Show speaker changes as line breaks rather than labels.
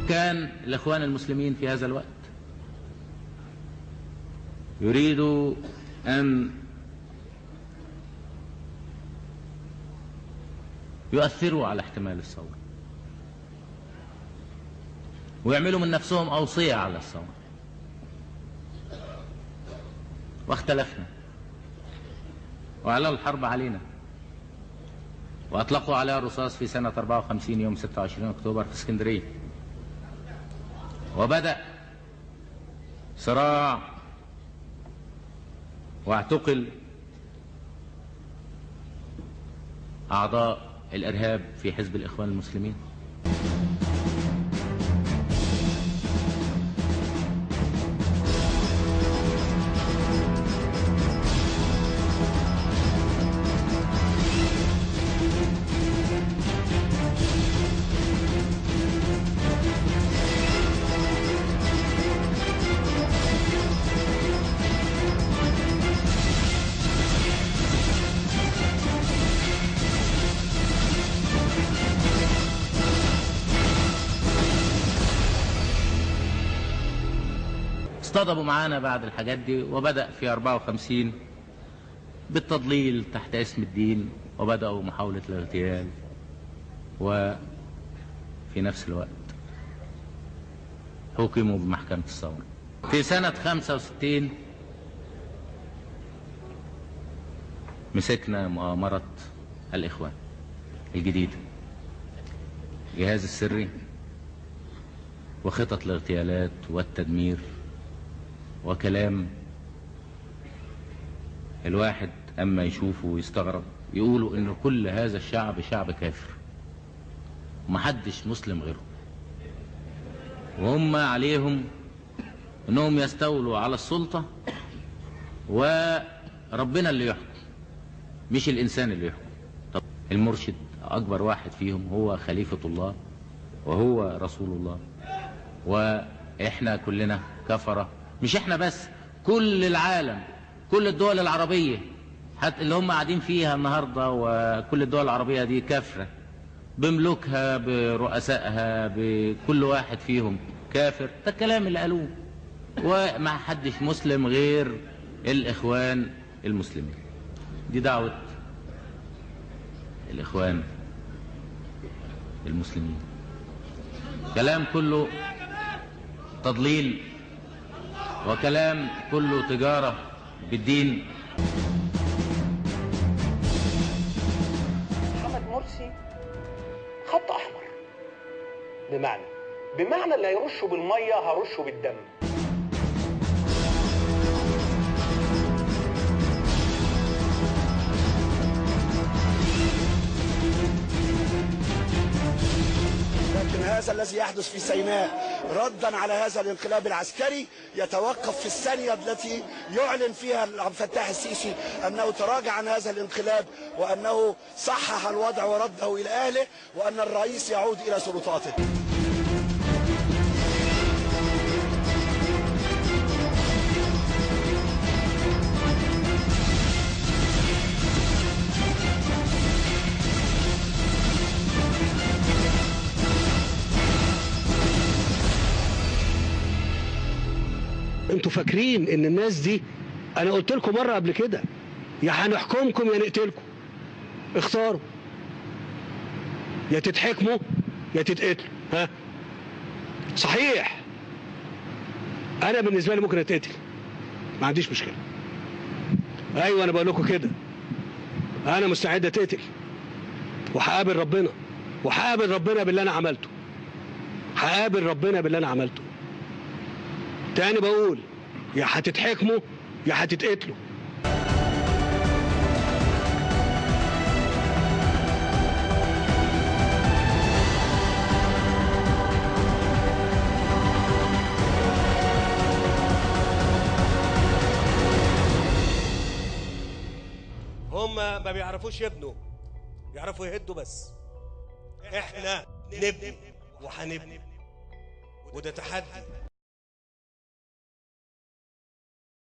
كان الإخوان المسلمين في هذا الوقت يريدوا أن يؤثروا على احتمال الثورة ويعملوا من نفسهم أوصية على الثورة، واختلفنا وأعلنوا الحرب علينا وأطلقوا عليها الرصاص في سنة 54 يوم 26 أكتوبر في اسكندرية، وبدأ صراع واعتقل أعضاء الإرهاب في حزب الإخوان المسلمين. اصطدموا معانا بعد الحاجات دي، وبدأ في 54 بالتضليل تحت اسم الدين، وبدأوا محاولة الاغتيال، وفي نفس الوقت حكموا بمحكمة الثورة. في سنة 65 مسكنا مؤامرة الإخوان الجديدة، الجهاز السري وخطط الاغتيالات والتدمير وكلام الواحد أما يشوفه ويستغرب. يقولوا إن كل هذا الشعب شعب كافر ومحدش مسلم غيره، وهم عليهم إنهم يستولوا على السلطة وربنا اللي يحكم مش الإنسان اللي يحكم. طب المرشد أكبر واحد فيهم هو خليفة الله وهو رسول الله، وإحنا كلنا كفرة، مش احنا بس، كل العالم، كل الدول العربية حتى اللي هم قاعدين فيها النهاردة، وكل الدول العربية دي كافرة بملوكها برؤسائها بكل واحد فيهم كافر. ده الكلام اللي قالوه، وما حدش مسلم غير الإخوان المسلمين. دي دعوة الإخوان المسلمين، كلام كله تضليل وكلام كله تجارة بالدين.
محمد مرسي خط أحمر، بمعنى اللي هيرشه بالمية هرشه بالدم.
لكن هذا الذي يحدث في سيناء ردا على هذا الانقلاب العسكري يتوقف في الثانية التي يعلن فيها عبد الفتاح السيسي أنه تراجع عن هذا الانقلاب وأنه صحح الوضع ورده إلى أهله وأن الرئيس يعود إلى سلطاته.
انتوا فاكرين ان الناس دي، انا قلت لكم مرة قبل كده، يا هنحكمكم يا نقتلكم، اختاروا، يا تتحكموا يا تتقتلوا. ها صحيح، انا بالنسبة لي ممكن اتقتل، ما عنديش مشكلة. ايوه انا بقول لكم كده، انا مستعد اتقتل وهقابل ربنا، وهقابل ربنا باللي انا عملته، هقابل ربنا باللي انا عملته. تاني بقول، يا هتتحكموا يا هتتقتلوا.
هم ما بيعرفوش يبنوا، بيعرفوا يهدوا بس. احنا نبني وهنبني، وده تحدي.